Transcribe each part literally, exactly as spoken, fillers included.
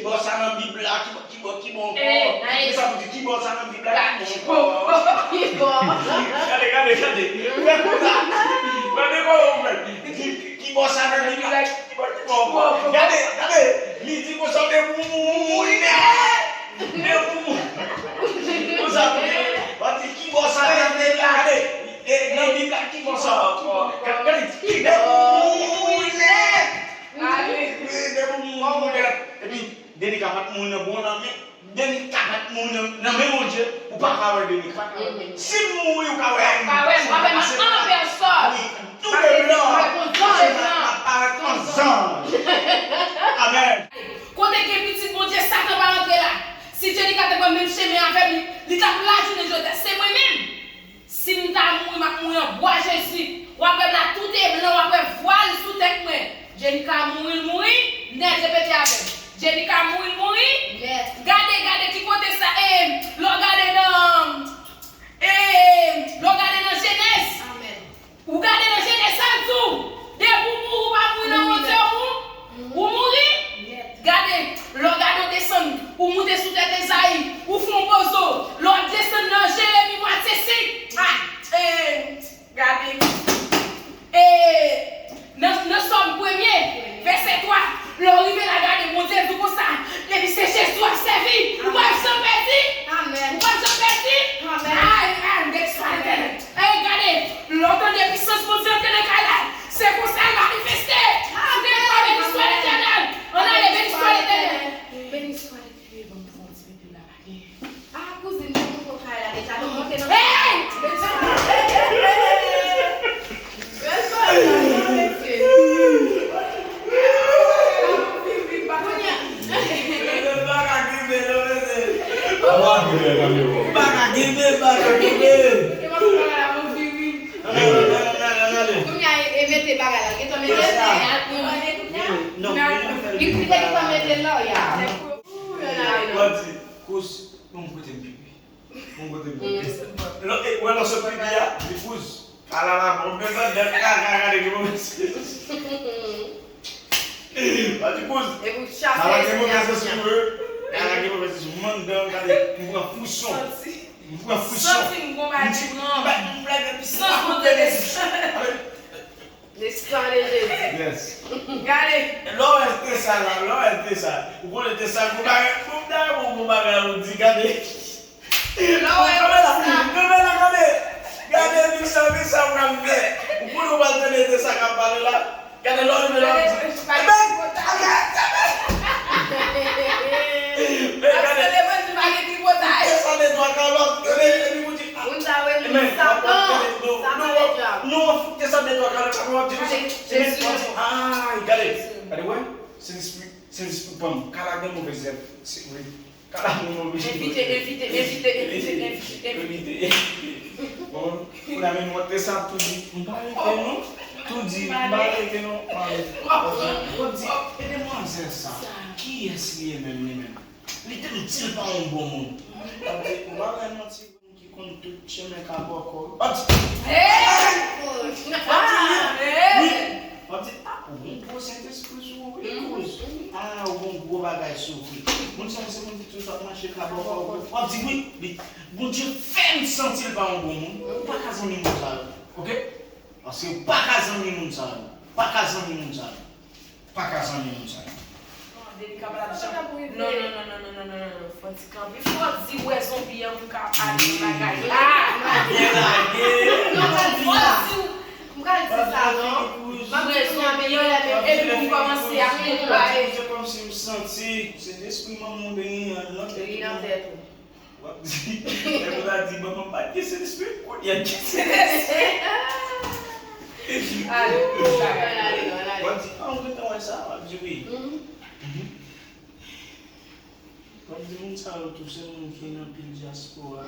Bò sa nan Bib la, ki bò, ki bò, ki bò ankò? Ki sa pou di, ki bò sa nan Bib la, ki bò ankò? Ki bò? Gade, gade, gade. Fè konsa. Gade kòman ou fè. Di, ki bò sa nan Bib la, ki bò, ki bò ankò? Gade, gade. Li di konsa, de pou mouri nèt. De pou mouri. Konsa, w ap di, ki bò sa nan Bib la, gade. E, nan Bib la, ki bò sa ankò? Gade, de pou mouri nèt. Wi, de pou mouri nèt. Epi, Denika pa t mouri nan bon nan men. Denika pa t mouri nan, nan men Bondye. Ou pa ka wè Denika. Si m mouri, ou ka wè m. Ou ka wè m, w ap wè m an pèsòn. Wi, tou de blan. M ap parèt an zanj. Amèn. Kote gen pitit Bondye, Satan pa rantre la. Si Denika te pran menm chemen avè m, li, li t ap la jounen jodi a. Se mwen menm. Si m ta mouri, m ap mouri an bwa Jezi. W ap wè m la, tout e blan, w ap wè vwal sou tèt mwen. Jenika mouri, l mouri, nèt repete avè m. Jenika mouri, l mouri, nèt. Gade, gade ki kote sa, e, lè w gade nan, e, lè w gade nan Jenèz. Amèn. Ou gade nan Jenèz, sa l di w, depi w mouri, ou pa mouri nan Bondye, ou, ou mouri. Gade, lè w gade w desann, ou moute sou tèt Ezayi, ou fè yon pozo, lè w ap desann nan Jeremi mwatye senk, a, e, gade, e, nan, nan Sòm premye, vèsè twa, lè w rive la, gade, Bondye di w konsa, depi se Jezi w ap sèvi, ou p ap janm pèdi, ou p ap janm pèdi. Ay, ay, m gen espwa Letènèl. Ey, gade, lè w tande pisans Bondye antre nan kay la, se konsa l manifeste. Ann ale, beni swa Letènèl. Ann ale, beni swa Letènèl. Beni swa Letènèl. Ban m pran yon ti pipi la, pa gen. Ah, kouzin, nou poko kay la deja, nou monte nan. Ey! Beni swa Letènèl. Bèl bagay, mesye. Kounye a. Mesye, pa ka kenbe non, mesye. Pa ka kenbe, pa ka kenbe. Kounye a, e, e mete bagay la. Gentan mete l la. Li gentan mete l la, ya. Ou di, kous, bon, kote m pipi. Bon, kote m pipi. Lò, e, wè, lò, sot pipi a, li kouz. Alala, bon, men sa, dèk kaka, gade ki move sens. Pati kouz. Ala gen move sens sou mwen. Ala gen move sens sou mwen. Mandan, gade, m pran frisson. M pran frisson. Santi m gon bagay ki pran. M pran frisson. Lespwa de Jezi. Yes. Gade. Lè w wè te sa la, lè w wè te sa. Ou konnen te sa, gon bagay, gon bagay, gon bagay, ou di, gade. Lè w wè te sa. Kanpe la, kanpe. Gade, di sa, di sa, ou pral fè. Ou konnen ou pral tande de sa k ap pale la. Gade, lè w rive la, w ap di, amen, amen, amen. Men gade, desann de twa kalòt, tande, epi ou di, a, amen, w ap tande, non, non, w ap, non, w ap desann de twa kalòt, w ap di, amen, w ap di, ay, gade, gade, wè, Sentespri, Sentespri pran m, kala gen move zèb, se vre. Kala moun oblije. Envite, envite, envite, envite, envite, envite. Bon, kounye a menm mwen te sa tou di, m pa rete non. Tou di, m pa rete non. Mwen di, e demwazèl sa, kiyès li ye menm, li menm? Li te m di l pa yon bon moun. Mwen pa bay manti. Ki konn tout chemen ka bòkò. W ap di, hey! W ap di, wi. W ap di, a, ou gon gwo Sentespri sou ou, wi, kouz. A, ou gon gwo bagay sou ou, wi. Moun sa yo se moun ki toujou ap mache ka bòkò, wi. W ap di, wi, li, Bondye fè m santi l pa yon bon moun. Ou pa ka zanmi moun sa yo, oke? Paske ou pa ka zanmi moun sa yo. Pa ka zanmi moun sa yo. Pa ka zanmi moun sa yo. Non, Denika pa t ap janm. Non, non, non, non, non, non, non, non, non. Fò w ti kanpe. Fò w di wè zonbi an pou ka ale nan bagay la. Byen lage. Non, fò w di, m pral di sa, non. M ap di kounye a, men yo lè menm epi pou kòmanse ap konpare. Se kòmsi m santi Sentespri manman w benyen an nan tèt ou. Li nan tèt ou. W ap di, lè moun la di, manman m pa t gen Sentespri, kounye a l gen Sentespri. Ale, ale, ale. W ap di, a, ou gentan wè sa? W ap di, wi. Mhm. W ap di, moun sa yo tou, se moun ki nan pil dyaspora.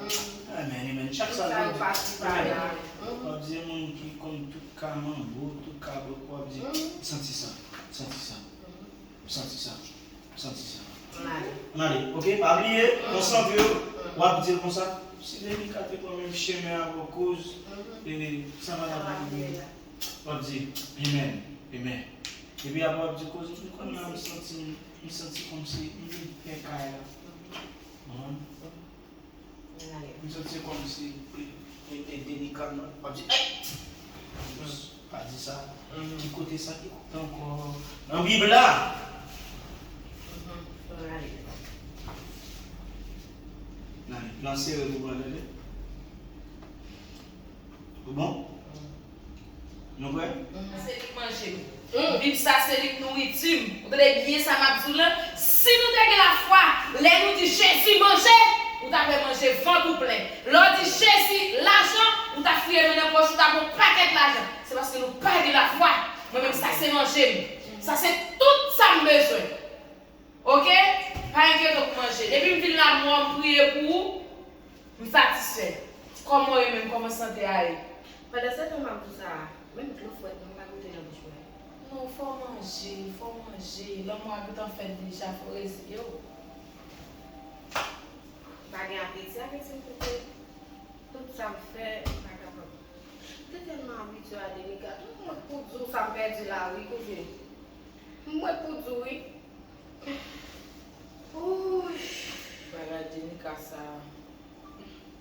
Amen, amen. Chak sa yo di. W ap di, se moun ki konn tout ka manbo, tout ka bòkò. W ap di, santi sa, santi sa. M santi sa. M santi sa. Ann ale. Ann ale. Oke, pa bliye, konsantre w. W ap di l konsa, si Denika te pran menm chemen avè w, kouz, e, sa pa t ap rive. W ap di, amen, amen. Epi apre w ap di, kouz, m konnen m santi m M santi kòmsi m vin pè kay la. Mwen, m santi kòmsi e, e, e Denika nan, w ap di, "Èy! Pa di sa." Ki kote sa? Ki kote ankò? Nan Bib la! Nan, nan sere pou pran tande. Ou bon? Nou prè? Se li k manje m. Bib sa se li k nouriti m. Ou tande byen sa m ap di w lan? Si nou te gen lafwa, lè nou di Jezi manje, ou ta fè manje vant ou plen. Lè w di Jezi lajan, ou ta fouye men nan pòch ou, ta gen yon pakèt lajan. Se paske nou pa gen lafwa. Mwen menm sa se manje m. Sa se tout sa m bezwen. Oke? Pa enkyete w pou manje. Depi m vin la m wè w, m priye pou ou, m satisfè. Kòman w ye menm? Kòman sante a ye? Pandan se tan m ap di w sa a, menm dlo frèt nan m pa goute nan bouch mwen. Non, fò w manje, fò w manje. Lanmou a gentan fèt deja, fò w reziye w. M pa gen apeti avèk ti kote. Tout sa m fè, m pa kapab. M te tèlman abitye a Denika, tou m wè pou di w sa m pèdi la wi, kouzin. M wè pou di w wi. Ouch! Bagay Denika sa,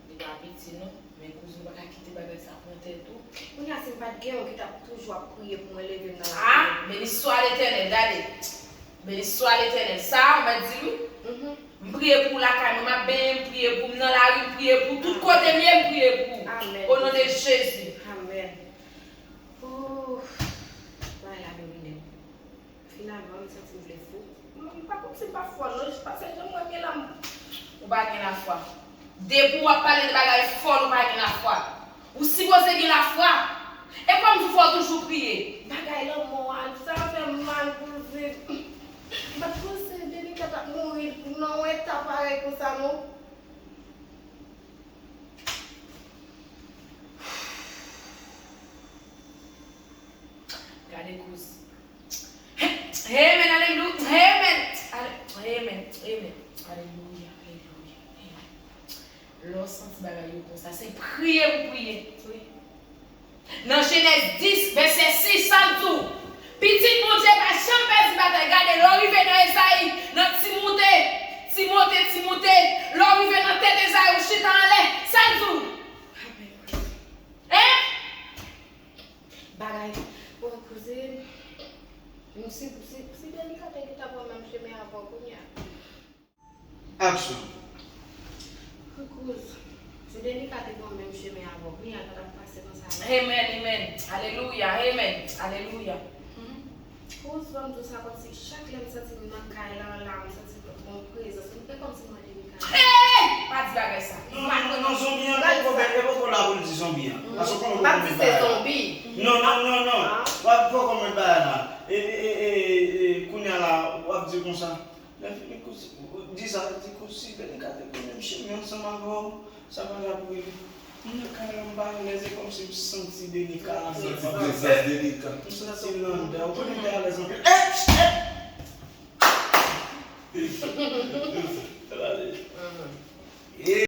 li pa piti non, men kouzin pa ka kite bagay sa pran tèt ou. Kounye a si m pa t gen yon ki t ap toujou ap priye pou mwen leve m nan lapriyè. Ah, beni swa Letènèl, gade. Beni swa Letènèl. Sa a, ou mèt di wi. M priye pou ou lakay mwen, m ap benyen, m priye pou ou, m nan lari, m priye pou ou, tout kote m ye, m priye pou ou. Amèn. O non de Jezi. Amèn. Ooh, bagay la domine m. Finalman, m santi m vle fou. M, m pa konn si m pa fò non, jis paske jan m wè m ye la, m. Ou pa gen lafwa. Depi w ap pale de bagay fòl, ou pa gen lafwa. Ou sipoze gen lafwa. E kòm di w fò w toujou priye. Bagay lanmò a, sa fè m mal pou l viv. M pa t panse Denika t ap mouri nan yon eta parèy konsa non. Gade kouz. Amen, alelouya, amen, ale-, amen, amen, alelouya, alelouya, amen. Lè w santi bagay yo konsa, se priye pou priye. Wi. Nan Jenèz dis, vèsè sis, sa l di w? Pitit Bondye pa janm pèdi batay. Gade, lè w rive nan Ezayi, nan Timote, Timote, Timote, lè w rive nan tèt Ezayi, ou chita anlè, sa l di w? Hein? Bagay, bon, kouzin, si, si, si Denika te gentan pran menm chemen avè w kounye a. Aksyon. Kouz, si Denika te pran menm chemen avè w, kounye a l pa t ap pase konsa non. Amen, amen. Alelouya, amen. Alelouya. Kouz, ban m di w sa, kòmsi chak lè m santi m nan kay la, la, m santi yon prezans, e kòmsi m wè Denika. Hey! Pa di bagay sa. Non, non, non, non, zonbi an poko bèl, e poko la pou l di zonbi an. Paske w konnen w poko konn bagay la. Non, non, non, non. W ap poko konn bagay la. E, e, e, e, e, kounye a la, w ap di konsa. Lè fini kouz, di sa, di kouz, si Denika te pran menm chemen ansanm avè w, sa pa t ap rive. M nan kay la, m pa alèz, e kòmsi m santi Denika ansanm avè w. Prezans Denika. M santi l anndan. Ou konnen m te alèz anpil. Ey! Ey! Sa va ale. E